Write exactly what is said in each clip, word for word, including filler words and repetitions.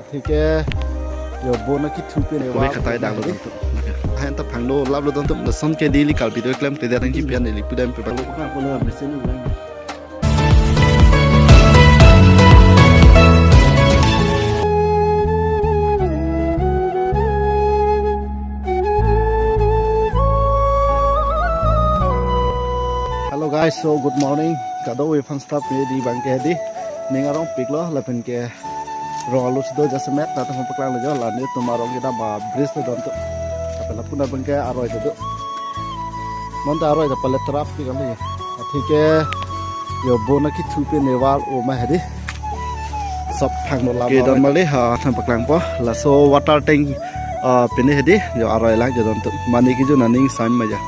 Thik ke, yo bon akithu pen ne kove wall khatai dang lo hedi. Dontum. Ahem ta phangno lap lo dontum, lason ke daily Karbi atum klemkledet nangji pen daily pudam pe bang. Lo paklang polo mesin lo. Hello guys, so good morning. Kadokave aphan start ne di bang ke hedi. Ning arongpik lo lapen ke rong arlo si do jasemet, latum paklang lo jo, la nelitum arong kedam abridge lo dontum. Lapen lapu abang ke aroi do. Non ta aroi ta palet trap pi kali. Athik ke yo bon akithu pen ne wall o ma hedi. Sop phangno lap. Ke don mali ha, latum paklangpo. Laso water tank, ah, pen ne hedi, yo aroi lang jo dontum. Mane kejun aning sam ma ja.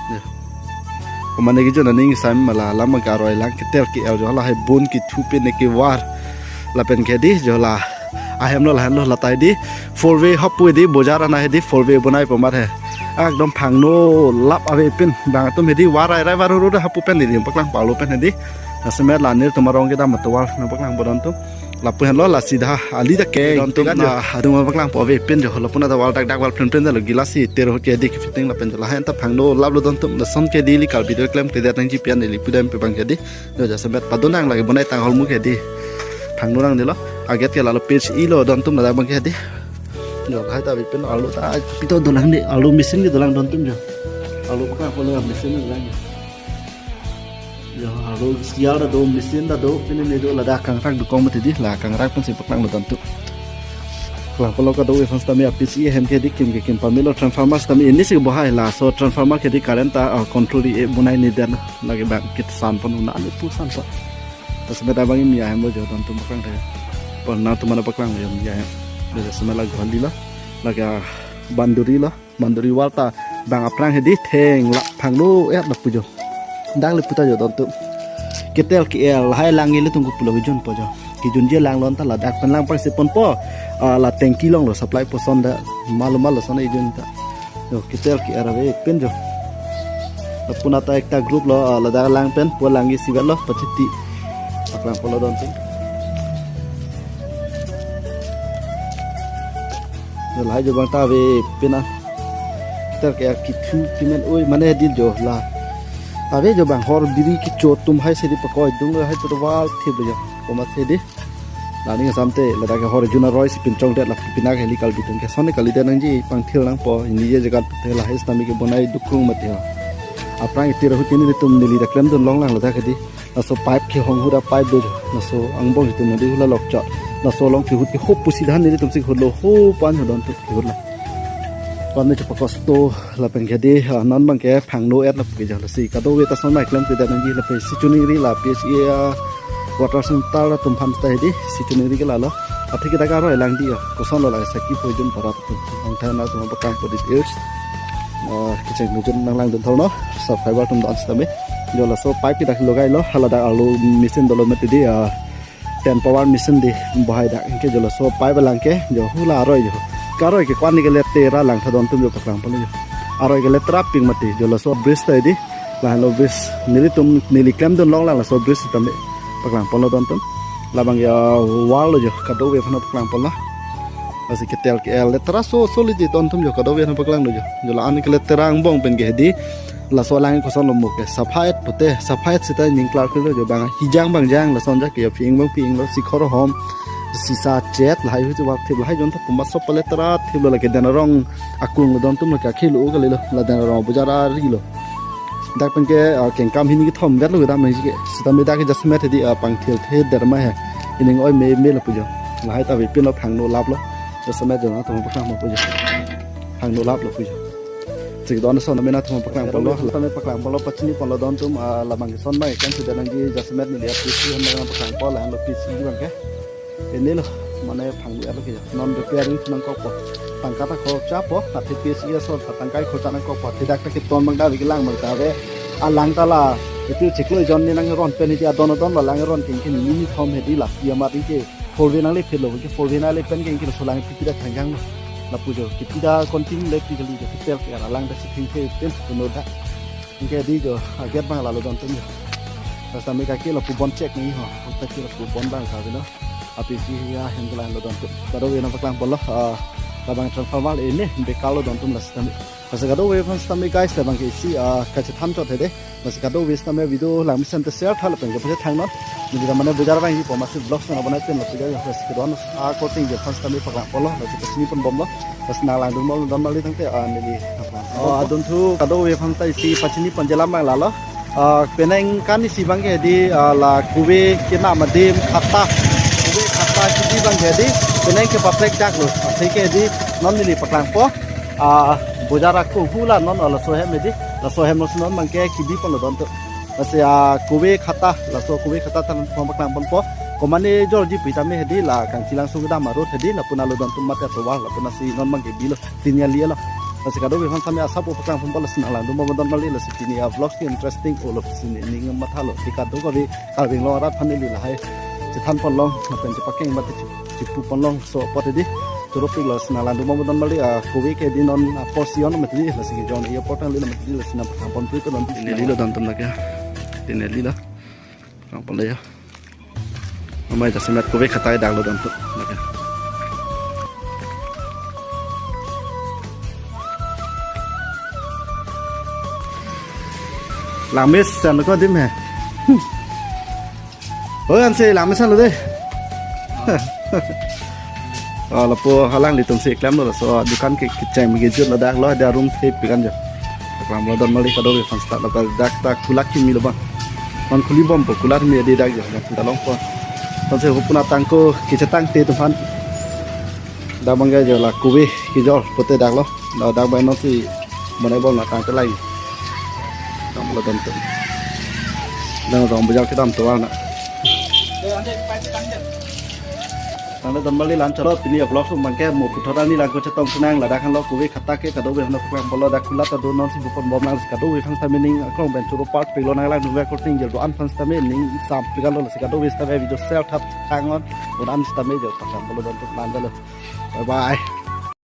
Yo. Mane kejun aning sam ma la, la abang ke aroi lang keter ke-el jo, lahai bon kithu pen ne kevar. Lapen ke hedi jo la. Ahem lo lahen lo la ta hedi. Four way hapu hedi bojar ana hedi four way bonai pu amat he. Ekdom phangno lap ave pen bang atum hedi warai rai var ru ru hapu pen hedi paklang palo pen hedi. Jasemet la nelitum arong kedam atovar nangpaklangpo dontum. Lapu henlo la sida ali ta ke dontum na adung paklangpo ave pen jo, lapu na ta wall dak dak wall plen plen lo gila si tero ke hedi ke fitting lapen jo, lahai ta phangno lap lo dontum, lason ke daily Karbi atum klemkledet nangji pen daily pudam pe bang ke hedi. Jo jasemet padun nang lagi bonai tang holmu ke hedi. Phangno nang nilo. Aget ke lalo pitch i lo dontum ladak abang ke hedi. Jo lahai ta ave pen arlo ta pito dolang di, arlo mesin ke dolang dontum jo. Arlo paklang polo mesin dolang jo. Jo, arlo sial ta do, mesin ta do, pini ne do, ladak kangrak dokong mati di, la kangrak pensi paklang lo dontum. Paklang polo kadokave aphan sitame apitch i ahem ke hedi kim ke kim pamelo, transformer sitame ini si bohai, laso transformer ke hedi current ta, ah, control i bonai ne den lagi bang kit san pon una anu pu san pon. Jasemet abang imi ahem lo jo dontum paklang ta. Pon na tum mana paklang jo imi ahem. Jasemet la guali lo, lagi, ah, banduri lo. Manduri wall ta bang aphrang hedi theng la phangno et lapu jo. Dang le puta jo dontum. Keter ke-el lahai lang ilitum ke pulo kejunpo jo. Kejunji lang lon ta ladak pen lang pangsi ponpo. Ah, la tanki along lo supply poson da. Malo malo son ejun ta. Jo keter ke-el ave pen jo. Lapu na ta ekta group lo, ah, ladak lang pen pu lang isi lo pachiti. Paklang polo dontum. Jo lahai jo bang ta ave pen a. Keter ke-el kithu timen oi mane hedi jo la. Ave jo bang hor biri kecho atum hai si di pakoi dung lo hai to wall thip lo jo. Komat si di. La ning asam te ladak ke hor jun aroi si pinchongdet la pina ke heli Karbi atum ke son ne kalidet nangji pangthir nangpo, ini je jagat te lahai sitame ke bonai dokong mati ho. Aphrang itir ahut ke nelitum neli ta klemdun longlang ladak ke hedi. Laso pipe kehong ahut a pipe do jo. Laso angbong itum nadi hula lokchot. Laso along kehut ke hopu si dhan nelitum si hut lo hopan ho dontum kehut la. Pan ne chepa kosto lapen ke hedi, ah, non abang ke phangno et lapu ke jo lasi. Kadokave ta son mai klemkledet nangji lapen si chuningri la P H E, ah, water center atum aphan ta hedi, si chuningri ke lalo. Athik ke dak aroi lang di, ah, koson lo la saki pojun parat atum. Ang thana atum paklang po details. Ah, kecheng nujun nanglangdun thor no, subscriber atum don sitame. Jo laso pipe ke dak logai lo, hala dak arlo mesin dolo mati di, ah, ten power mesin di bohai dak, anke jo laso pipe lang ke, jo hula aroi jo. Karoi ke ko-an ne ke letera lang tha dontum jo paklang polo jo. Aroi ke letera pik mati, jo laso bridge ta hedi, lahenlo bridge. Nelitum neli klemdun longlang laso bridge tame paklang polo dontum. Labang ya wall lo jo, kadokave aphan paklang polo. Lasi keter ke-el letera so solid di dontum jo, kadokave aphan paklang lo jo. Jo la-an ke letera angbong pen ke hedi. Laso lang koson lo mo ke sapha et pute, sapha et sita ning klar kilo jo bang hijang bang jang lason ja ke ping bang ping lo sikhor hom sisa chet lahai hu wak thip lahai jon ta puma sop letera thip lo lake den arong akung lo dontum lake akhil lo kali lo la den arong bojar ari lo. Dak pen ke, ah, kengkam hini kethom vet lo kedam nangji ke sitame dak ke jasemet hedi, ah, pangthir the der ma he ining oi me me lo pu jo lahai ta ave pen lo phangno lap lo jasemet jo na atum paklang mo pu jo phangno lap lo pu jo. Chik don son mena atum paklang polo. Tame paklang polo pachini polo dontum, ah, labang son mai kan sudah nangji jasemet neli apisi han paklang polo lahenlo pisi bang ke. Ini lo mane phangno et lo ke jo. Non repairing nangkokpo. Tangka ta khorcha po, athe P H E asor ta tangka khorcha nangkokpo. Athe dak ta keton bang ta ave kelang bang ta ave. Alang ta la itu chiklo jon ne nangron pen hedi adon adon la lang ron ken ken ni ni thom hedi la. Ia mat ke four way nangle phit lo ke four way nangle pen ke ke so lang pipi da thangjang lo. Lapu jo kipi da continue le pi kali jo keter ke alang ta si thing ke pen no da. Anke hedi jo aget bang lalo dontum jo. Sitame kake lapu bon check ni ho. Kake lapu bon bang ka lo. Api isi ahem ke lahenlo dontum. Kadokave nangpaklang polo, ah, labang transformer ini bekal lo dontum la sitame. Lasi kadokave aphan sitame guys, labang ke isi, ah, kachethan chot hedi. Lasi kadokave sitame video langmesen te share tha lapen kepachethan non. Neli ta mane bojar abang ipo masi vlog sana banai pen lo puja ya, lasi kedon, ah, korte ingjir aphan sitame paklang polo, lasi kachini pon bomlo. Lasi nanglangdun bomlo don mali tangte, ah, neli. Oh, adon thu kadokave aphan ta isi pachini ponji alam abang lalo. Ah, penang kan isi abang ke hedi, ah, la kove kenam adim khata. Kove khata kebi abang ke hedi, penang ke paprek daklo. Asai ke hedi, non neli paklangpo. Ah, bojar akung hula non laso ahem hedi. Laso ahem lo si non abang ke kebi ponlo dontum. Lasi, ah, kove khata, laso kove khata than pon paklang ponpo. Komane jorji pu tame hedi la Kangchilang Sugudam arut hedi, lapu nalo dontum mate atovar, lapu nasi non abang ke bilo. Pini ali lo. Lasi kadokave aphan sitame asap paklang pon pala si nanglangdun bomdon mali, lasi pini a-vlog ke interesting olo si neli ning mathalo. Ti kadokave Karbi Anglong arat aphan neli lahai chethan ponlong, lapen chepakeng mate che-, chepu ponlong, laso apot hedi. Choro pik lo si nanglangdun bomdon mali, ah, kove ke hedi non apor si on mati, lasi kejong airport nangli lo mati, lasi nangpaklang pon pri ko non. Pini ali lo dontum lake. Pini ali lo. Nang pon lo ya. Amei jasemet kove khata ke daklo dontum lake. Langmesen ko adim he. Oh, ansi langmesen lo dei. Oh, lapu alanglitum si klemlo, laso dukan ke kecheng kejut ladak lo, ada room thip pikan jo. Paklang bomlo don mali kadokave aphan sitame, ladak ta kulat kimi lo abang. Non khuli bompo, kulat kimi hedi dak jo, dak ta longpo. Ansi hopuna tangko kechetang te atum aphan. Dak abang ke jo la kove kejor pute daklo. Dak, dak abang non si bonai bom na tangte lagi. Tang bomlo dontum. Dak rong bojar kedam tovar na. Tangte don mali, la-an chot lo pini a-vlog sum abang ke mo puthot arni lang ko chetong sinang, ladak henlo kove khata ke kadokave aphan paklang polo, dak kulat ta do, non si bu pon bomlang, kadokave aphan sitame ning akrong pen choro part pik lo, nanglangdun korte ingjir do-an aphan sitame ning sam pikan lo, lasi kadokave sitame video share tha tha non, un-an sitame jo paklang bomlo dontum, nang dalo. Bye bye.